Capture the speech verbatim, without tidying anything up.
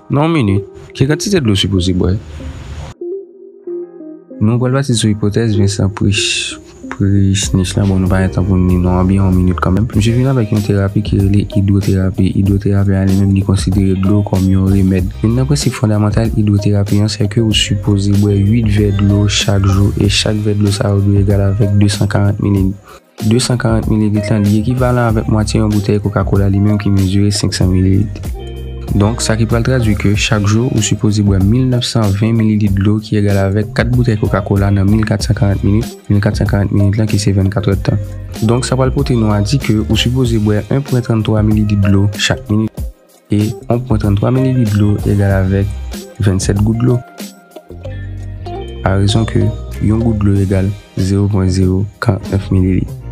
Nan yon minit, ki kantite dlo w sipoze bwè? Nou pral pati sou ipotèz Vincent Prich, Prichnich la, bon, nou pa gen tan pou n li non anbyen yon minit kanmenm. Misye vin avèk yon terapi ki rele idwoterapi. Idwoterapi a li menm, li konsidere dlo kòm yon remèd. Youn nan prensip fondamantal idwoterapi an, se ke ou sipoze bwè uit vè dlo chak jou, e chak vè dlo sa yo dwe egal avèk de san karant mililit. De san karant mililit lan, li ekivalan avèk mwatye yon boutèy Coca-Cola li menm ki mezire senk san mililit. Donk, sa ki pral tradui ke chak jou, ou sipoze bwè mil nèf san ven mililit dlo ki egal avèk kat boutèy Coca-Cola nan mil kat san karant minit, mil kat san karant minit lan ki se vennkat èdtan. Donk, sa pral pote nou a di ke ou sipoze bwè en pwen tranntwa mililit dlo chak minit. E en pwen tranntwa mililit dlo egal avèk vennsèt gout dlo. A rezon ke yon gout dlo egal zewo pwen zewo karantnèf mililit.